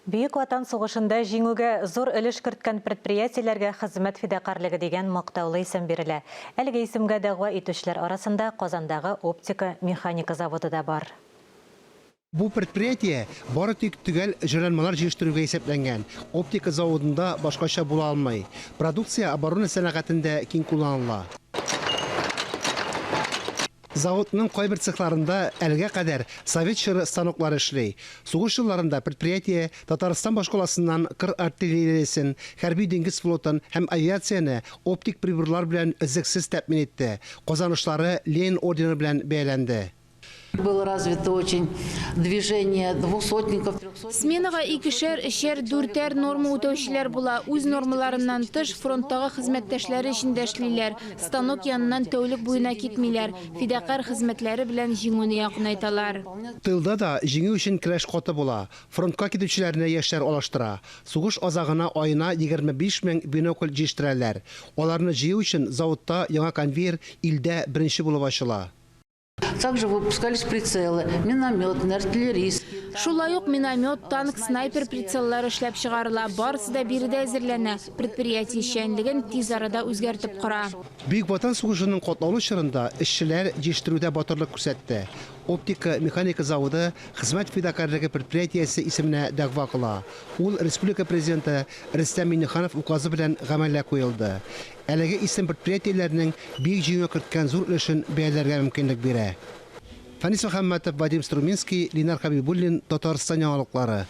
Бөек Ватан сугышында җиңүгә зур өлеш керткән предприятиеләргә Хезмәт фидакарьлеге дигән мактаулы исем бирелә. Әлеге исемгә дәгъва итүчеләр арасында Казандагы оптика-механика заводы да бар. Бу предприятие бары тик төгәл җайланмалар җитештерүгә исәпләнгән. Оптика заводында башкача була алмый. Продукция оборона сәнәгатендә киң кулланыла. Заводның кайбер цехларында әлегә кадәр совет чоры станоклары эшли. Сугыш елларында предприятие Татарстан башкаласыннан кыр артиллериясен, хәрби-диңгез флотын һәм авиацияне оптик приборлар белән өзлексез тәэмин итте, казанышлары Ленин ордены белән бәяләнде. Было развито очень движение двухсотников, трехсотников. Сменага икешәр, өчәр, дүртәр норма үтәүчеләр була. Үз нормаларыннан тыш, фронттагы хезмәттәшләре өчен дә эшлиләр. Станок яныннан тәүлек буена китмиләр, фидакарь хезмәтләре белән җиңүне якынайталар. Тылда да җиңү өчен көрәш каты була. Фронтка китүчеләрне яшьләр алыштыра. Сугыш азагына аена 25 мең бинокль җитештерәләр. Аларны җыю өчен заводта яңа конвейер илдә беренче булып ачыла. Также выпускались прицелы, минометные, артиллерийские. Шулай ук миномет, танк, снайпер прицеллары эшләп чыгарыла. Барысы да биредә әзерләнә. Предприятие эшчәнлеген тиз арада үзгәртеп кора. Бөек Ватан сугышының катлаулы чорында эшчеләр җитештерүдә батырлык күрсәтте. Оптика-механика заводы Хезмәт фидакарьлеге предприятиесе исеменә дәгъва кыла. Ул республика Президенты Рөстәм Миңнеханов указы белән гамәлгә куелды. Әлеге исем предприятиеләрнең Бөек Җиңүгә керткән зур өлешен бәяләргә мөмкинлек бирә. Фәнис Мөхәммәтов, Вадим Струминский, Ленар Хәбибуллин, Татарстан яңалыклары.